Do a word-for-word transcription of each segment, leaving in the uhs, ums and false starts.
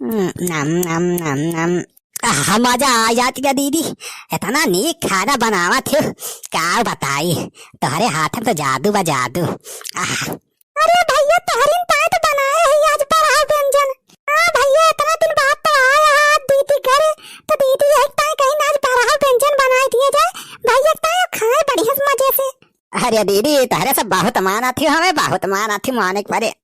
हम्म, नम, नम, नम, नम। आह, मजा आ जात बा दीदी, इतना नीक खाना बनावत हो, का बताई, तोहरे हाथ में तो जादू बा, जादू। आह। अरे भैया, तोहरिन ताई तो बनाए है आज बड़हर व्यंजन। हाँ भैया, इतना दिन बाद तो आए हैं आज दीदी घरे, तो दीदी यही ताई कहीं आज बड़हर व्यंजन बनाए दिए जाए, भैया ताई खाए बढ़िया से मजे से। अरे दीदी, तोहरे से बहुत मानत ही, हमें बहुत मानत ही, माने के परे।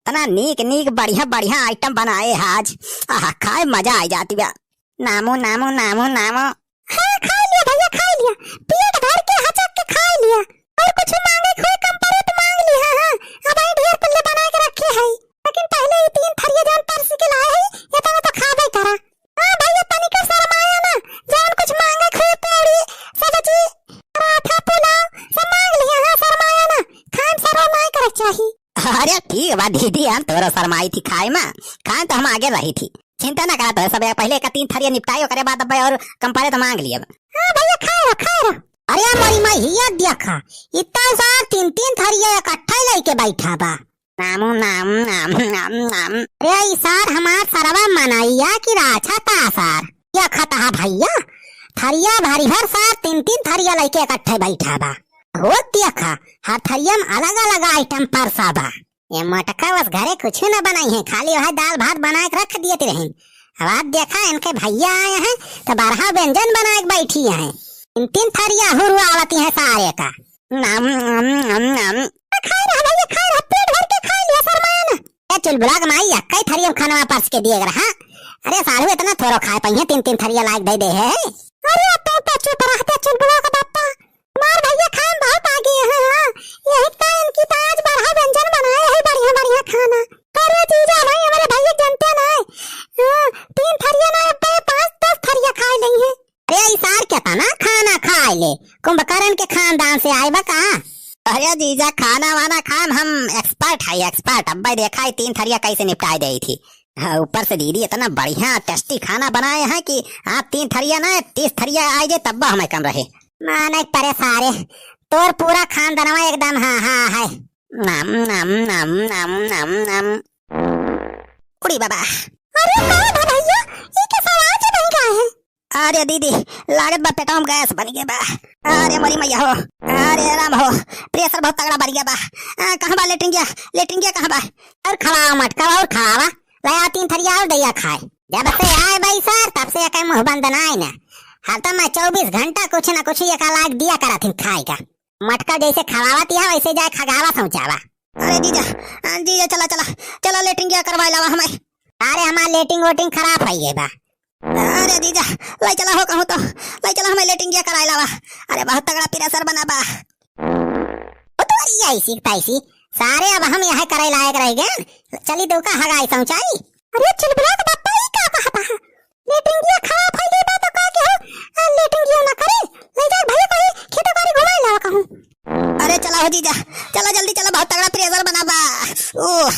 इतना नीक नीक बढ़िया बढ़िया item बनाए है आज। आहा, खाए मजा आ जाती बा। नामो, नामो, नामो, नामो। हाँ, खाए लिया भैया, खाए लिया। पेट भर के हचक के खाए लिया। और कुछ मांगे के होए कम परे तो मांग लिया, हाँ, हाँ। अब आई ढेर कुल्ले बना के रखे है। लेकिन पहले ये तीन थरिया जौन परस के लाए है, ये तो, तो खाबे करा। हाँ भैया, तनिको शर्माया ना, जौन कुछ मांगे के होए, पूड़ी, सब्जी, पराठा, पुलाव, सब मांग लिया, हाँ, शर्माया ना, खाए में शर्म नाई करे के चाही। अरे ठीक बा दीदी, हम तोरा शर्माई थी खाए में, खाए तो हम आगे रही थी, चिंता ना करा, तो सब पहले का तीन थरिया निपटाई, ओकरे बाद अब और कम परे तो मांग लिया। हाँ भैया, खाए रहो, खाए रहो। अरे मोरी माई, हिया देखा, इतना सार तीन तीन थरिया इकट्ठा ही लेके बैठा बा। नामू नाम, नाम, नाम, नाम। अरे ई सार हमार सरवा मनैया की राछा ता सार। या खतहा भैया, थरिया भरी भर सार तीन तीन थरिया लइके इकट्ठे बैठा बा। होत देखा, हर थरिया में अलग-अलग item परसा बा। ये मोटका बस घरे कुछ न बनाई है, खाली वह दाल भात बना के रख दिए रही। अब आज देखा, इनके भैया आए हैं, तो बड़हर व्यंजन बना के बैठी हैं। तीन तीन थरिया हुरु आवती हैं सारे का। नम, नम, नम, नम। खाए रहा भैया, खाए रहा, पेट भर के खाए लिया, शर्माया ना। ए चुलबुला के माई, एक्कै थरिया में खाना परस के दिए रहा। अरे साढ़ू, इतना थोरो खाए पाई है, तीन तीन थरिया लायक दे दे है। अरे अब तो चुप रहते चुलबुला का बापा, हमार भैया खाए में बहुत आगे हैं, हाँ। यही तो इनकी तो आज बड़हर व्यंजन बनाए है, बढ़िया बढ़िया खाना। अरे जीजा भाई, हमारे भैया जनते ना है, हाँ, तीन थरिया ना, अब पाँच दस थरिया खाए ली है। अरे ई सार केतना खाना खाए ले, कुंभकर्ण के खानदान से आए बा का? अरे जीजा, खाना वाना खाए में हम expert है, expert। अब्बे देखा है तीन थरिया कैसे निपटाए दे थी। हाँ, ऊपर से दीदी इतना बढ़िया tasty खाना बनाए हैं कि आप तीन थरिया ना, तीस थरिया आए जे तब हमें कम रहे। माने परे सारे, तोर पूरा खानदानवा एकदम हाँ हाँ है। नम, नम, नम, नम, नम, नम। उड़ी बाबा। अरे का बा भैया, ई के सवाल से नहीं गए हैं? अरे दीदी, लागत बा पेटवा में गैस बन गया बा। अरे मोरी मैया हो, अरे राम हो, pressure बहुत तगड़ा बढ़ गया बा। आ, कहाँ बा लेटरिंगिया? लेटरिंगिया कहाँ बा? और खवावा मटका और खवावा, ले आ तीन थरिया और दैया खाए। जब से आए बाई सार, तब से एकै मुँह बंद ना आए ना। हरदम मैं चउबीस घंटा कुछ ना कुछ एका लाग दिया करत हिन खाए का। मटका जैसे खवावत या वैसे जाए खगावा शौचावा। अरे जीजा, आ, जीजा चला चला, चला लेटरिंगिया करवाए लावा हमें। अरे हमार लेटरिंग वेटरिंग खराब है ये बा। अरे जीजा, लाई चला हो कहूँ तो, लाई चला हमें लेटरिंगिया कराए लावा। अरे बहुत तगड़ा pressure बना बा। ओ तुम्हारी ऐसी तैसी, सारे अब हम यहाँ करे लायक रह गए। चली तो का हगाई शौचाई। अरे चुलबुला के बप्पा ई का कहा बा? लेटरिंगिया खराब है ये बा तो का के हो? आ, लेटरिंगिया ना करे, ले जाए भैया कहीं खेतों बाड़ी घुमाए लावा कहूँ। अरे चला हो जीजा, चला जल्दी चला, बहुत तगड़ा pressure बना बा। ओह।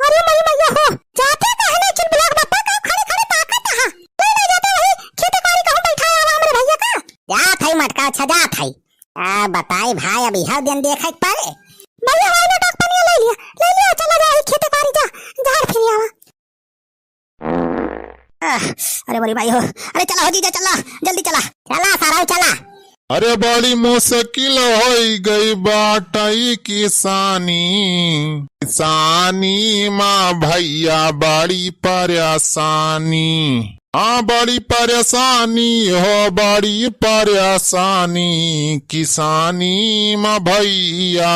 अरे मरी मैया हो, जाते काहे नहीं चुलबुला के बप्पा का खड़े खड़े ताकत हा? ले ले जाते वही खेतों बाड़ी कहूँ बैठाए आवा हमरे भैया का। जात है मटका, अच्छा जात है। आ बताई भाई, अब इहौ दिन देखे के परे। भैया, वही लोटा के पनिया ले लिया, ले लिया, चला जा, वही खेते बारी जा, झाड़ फिर आवा। आह, अरे मोरी माई हो, अरे चला हो जीजा, चला, जल्दी चला। चला सारा, चला। अरे बड़ी मुश्किल होई गई बाटई किसानी, किसानी मा भैया बड़ी परेशानी। हाँ, बड़ी परेशानी हो, बड़ी परेशानी, किसानी मा भैया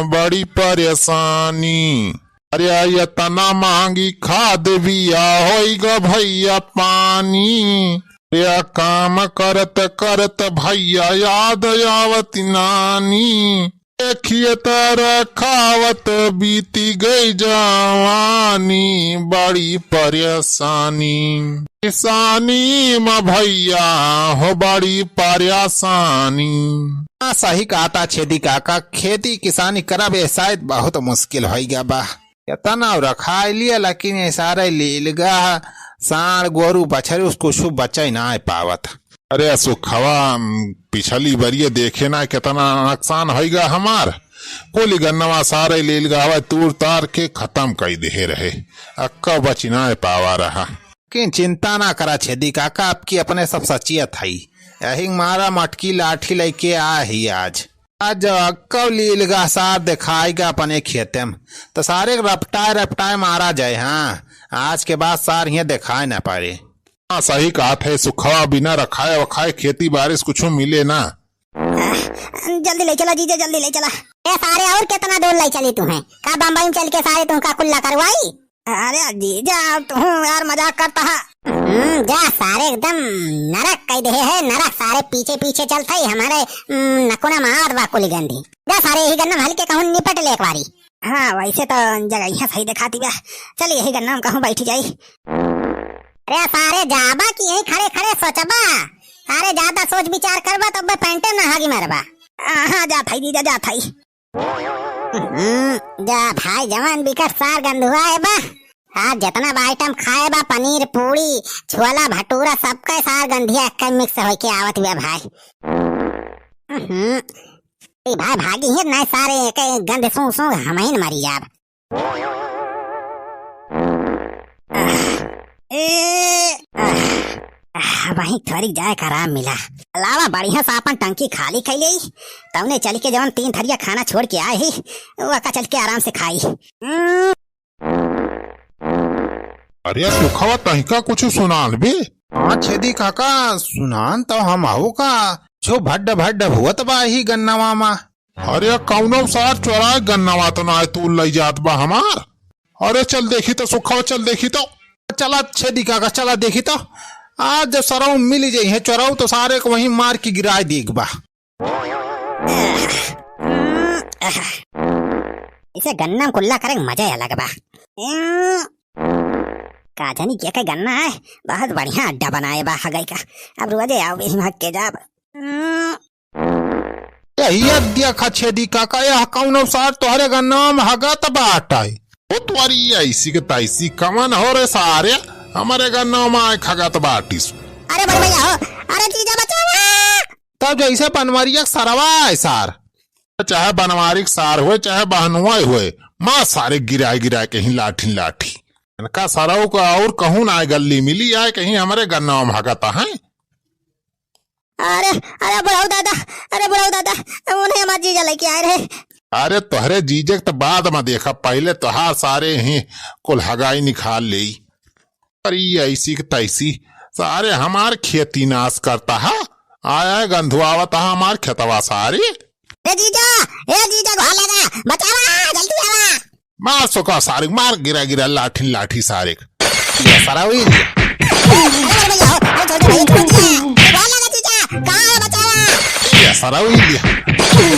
बड़ी परेशानी। अरे एतना महंगी खाद बिया, होई ग भैया पानी। अरे काम करत करत भैया याद आवत नानी। खेत रखावत बीती गई जवानी, बड़ी परेशानी। किसानी मा भैया हो बड़ी परेशानी। हाँ, सही कहता छेदी काका, खेती किसानी करब ए शायद बहुत मुश्किल होई गया बा। एतना रखाई लिया, लेकिन ए सारे लीलगा, साँड़, गोरू, बछरू, कुछु बचई नाहीं पावत। अरे सुखवा, पिछली बरिये देखे ना केतना नुकसान होइगा हमार। कुल गन्नवा सारे लील गवा, तूर तार के खतम कई देहे रहे। अक्का बचिनाए पावा रहा। किन चिंता ना करा छेदी काका, आपकी अपने सब सचियत हई। यही मारा मटकी लाठी लइके आ ही आज। आज जब अक्कव लीलगा सार देखाइगा अपने खेते में, तो सारे रपटाए रपटाए मारा जाए। हाँ, आज के बाद सार हियाँ देखाए ना पारे। हाँ, सही कहत है सुखवा, बिना रखाए वखाए खेती बारिश कुछो मिले ना। आह, जल्दी ले चला जीजा, जल्दी ले चला। ए सारे, और कितना दूर ले चली तुम्हें? का बम्बई में चल के सारे तुमका कुल्ला करवाई? अरे जीजा, तू यार मजाक करता है। हम्म, जा सारे एकदम नरक कह दे है, नरक सारे पीछे पीछे चलता ही हमारे, हम्म, नकुना मार बा कुली गंधी। जा सारे यही गन्ना में हल्के कहूँ निपट ले एक बारी। हाँ, वैसे तो जगह यहाँ सही दिखाती बा। चल यही गन्ना में कहूँ बैठी जाई। अरे सारे जाबा कि यही खड़े खड़े सोचबा? सारे ज्यादा सोच विचार करबा तब पैंटे में हागी मारबा। हाँ, हाँ, जा थाई जीजा, जा थाई। हम्म, जा भाई जवान बिकट सार गंधुआ है बा। आज जितना बा आइटम खाए बा, पनीर, पूड़ी, छोला, भटूरा, सबका सार गंधिया एक मिक्स होके आवत बा भाई। हम्म, ए भाई भागी है ना सारे, एक गंध सूं सूं हमहिन मरी जाब। ए, आह, वहीं थोड़ी जाए का आराम मिला। अलावा बढ़िया से आपन टंकी खाली कई लेई, तौने चल के जवन तीन थरिया खाना छोड़ के आए ही, वो का चल के आराम से खाई। हम्म। अरे सुखवा, तहिका कुछ सुनान बे? हाँ छेदी काका, सुनान तो हम आऊ का, जो भड्ड भड्ड हुअत बा ही गन्नवा मा। अरे कौनो सार चोराए गन्नवा तो ना तू लई जात बा हमार। अरे चल देखी तो सुखवा, चल देखी तो। चला छेदी काका, चला देखी तो। आज जब सरऊ मिल जाई है चोरऊ तो सारे को वहीं मार के गिराए देख बा। इसे गन्ना में कुल्ला करे के मजा अलग बा। का जानी के के गन्ना है, बहुत बढ़िया अड्डा बनाए बा हगई का। अब रोजे आओ यही महक के जाब। यही अद्या खा छेदी काका, यह कौनो सार तोहरे गन्ना में हगत बाटै। ओ तोरी ऐसी के तैसी कमन हो रे सारे, हमरे गन्ना में आए खगत बाटिस। अरे बड़ भैया हो, अरे जीजा बचावा। तब जैसे बनवरिया के सरवा है सार। चाहे बनवारी के सार होए, चाहे बहनुआ होए, माँ सारे गिराए गिराए कहीं लाठी लाठी। इनका सरऊ का और कहूँ ना गल्ली मिली आए, कहीं हमरे गन्ना में हगत है। अरे, अरे बुढ़ऊ दादा, अरे बुढ़ऊ दादा, उन्हें हमार जीजा लेके आए रहे। अरे तोहरे जीजे के तो बाद में देखा, पहले तोहार सारे ही कुल हगाई निकाल लेई। अरे ऐसी के तैसी, सारे हमार खेती नाश करता है। आया है गंधुआवत है हमार खेतवा सारे। ए जीजा, ए जीजा, गोहा लगा, बचावा, जल्दी आवा। मार सोका सारे, मार गिरा गिरा लाठी लाठी सारे। ये सारा वही। अरे भैया हो, अरे छोड़ दे भैया, छोड़ दे। गोहा लगा जीजा, कहाँ है बचावा? ये सारा वही लिया।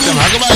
तुम हगबा